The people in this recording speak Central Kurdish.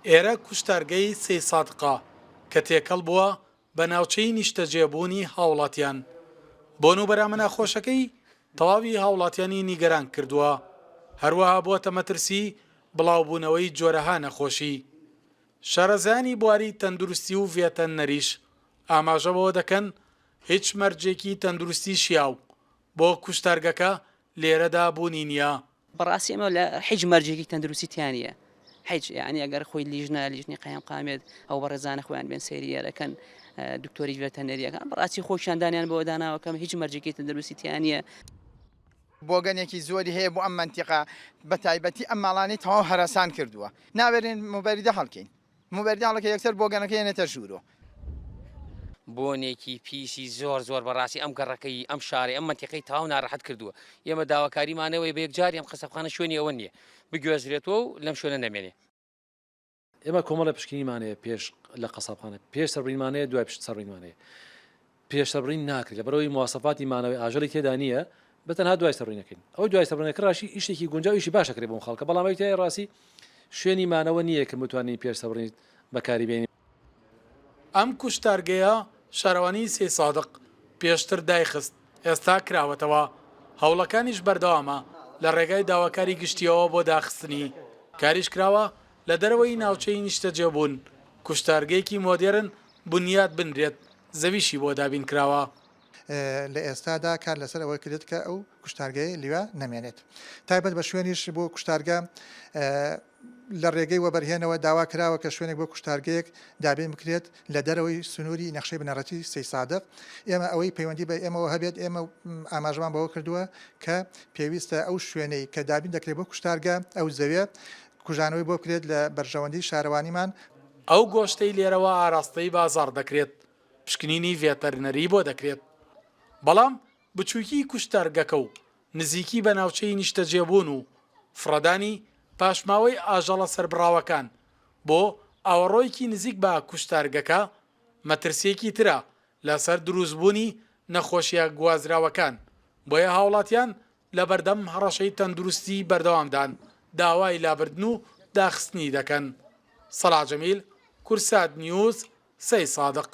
ئێرە کوشتارگەی سەیسادقە کە تێکەڵ بووە بە ناوچەی نیشتەجێبوونی هاوڵاتیان. بۆن و بەرامە ناخۆشەکەی تەواوی هاوڵاتیانی نیگەران کردووە، هەروەها بووەتە مەترسی بڵاوبوونەوەی جۆرەها نەخۆشی. شارەزایانی بواری تەندروستی و ڤێتەرنەریش ئاماژە بەوە دەکەن، هیچ مەرجێکی تەندروستی شیاو بۆ کوشتارگەکە لێرەدا بوونی نییە. بەڕاستی ئەمە لە حیچ مەرجێکی تەندروستی تیا نییە حیچ یعنی ئەگەر خۆی لیژنە لیژنی قایمقامێت ئەو بەڕێزانە خۆیان بێن سەیری ئەکەن دکتۆری ڤێتەنەریەکان بەڕاستی خۆشیان دانیان بەوە داناوە کەم هیچ مەرجێکی تەندروستی تیا نییە. بۆگەنێکی زۆری هەیە بۆ ئەم مەنتیقە بەتایبەتی ئەم ماڵانەی تەواو هەرەسان کردووە ناوێرین موبەریدە هەڵکەین. موبەریداڵەکە یەکسەر بۆگەنەکە یەنێتە ژوورۆ. بۆنێکی پیسی زۆر زۆر بەڕاستی ئەم گەڕەکەی ئەم شارەی ئەم مەنتیقەی تەواو ناڕەحەت کردووە ئێمە داواکاریمان ئەوەیە بە یەکجاری ئەم قەسابخانە شوێنی ئەوە نییە بگوێزرێتەوە و لەم شوێنە نەمێنێ. ئێمە کۆمەڵە پشکنینمان هەیە پێش لە قەسابخانە پێش سەربڕینمان هەیە دوای پشت سەربڕینمان هەیە پێش سەربڕین ناکرێت لەبەرئەوەی مواسەفاتی مانەوەی ئاژەڵی تێدا نییە بە تەنها دوای سەربڕینەکەین ئەوەی دوای سەربڕینەکە ڕاشی ئیشێکی گونجاو ئیشی باش ئەکرێت بۆم خەڵکە بەڵام ئەوی تای ڕاستی شوێنی مانەوە نییە کە بتوانین پێش سەربڕین بەکاری بێنین. ئەم کوشتارگەیە شارەوانی سەیسادق پێشتر دایخست، ئێستا کراوەتەوە، هەوڵەکانیش بەردەوامە لە ڕێگای داواکاری گشتییەوە بۆ داخستنی، کاریش کراوە لە دەرەوەی ناوچەی نیشتەجێبوون کوشتارگەیەکی مۆدێرن بنیات بنرێت، زەویشی بۆ دابین کراوە. لە ئێستادا کار لەسەر ئەوە کرێت کە ئەو کوشتارگەیە لەوێ نەمێنێت. تایبەت بە شوێنیش بۆ کوشتارگە لە ڕێگەی وەبەرهێنەوە داوا کراوە کە شوێنێک بۆ کوشتارگەیەک دابین بکرێت لە دەرەوەی سنووری نەخشەی بنەڕەتی سەیسادق. ئێمە ئەوەی پەیوەندی بە ئێمەوە هەبێت ئێمە ئاماژەمان بەوە کردووە کە پێویستە ئەو شوێنەی کە دابین دەکرێت بۆ کوشتارگە ئەو زەویە کوژانەوەی بۆ بکرێت لە بەرژەوەندی شارەوانیمان. ئەو گۆشتەی لێرەوە ئاراستەی بازاڕ دەکرێت، پشکنینی ڤێتەرنەری بۆ دەکرێت، بەڵام بچووکیی کوشتارگەکە و نزیکی بە ناوچەی نیشتەجێبوون و فڕێدانی پاشماوەی ئاژەڵە سەربڕاوەکان بۆ ئاوەڕۆیەکی نزیک بە کوشتارگەکە مەترسییەکی ترە لەسەر دروستبوونی نەخۆشییە گوازراوەکان، بۆیە هاوڵاتیان لەبەردەم هەڕەشەی تەندروستی بەردەوامدان، داوای لابردن و داخستنی دەکەن. سەڵاح جەمیل، کوردسات نیوز، سەیدسادق.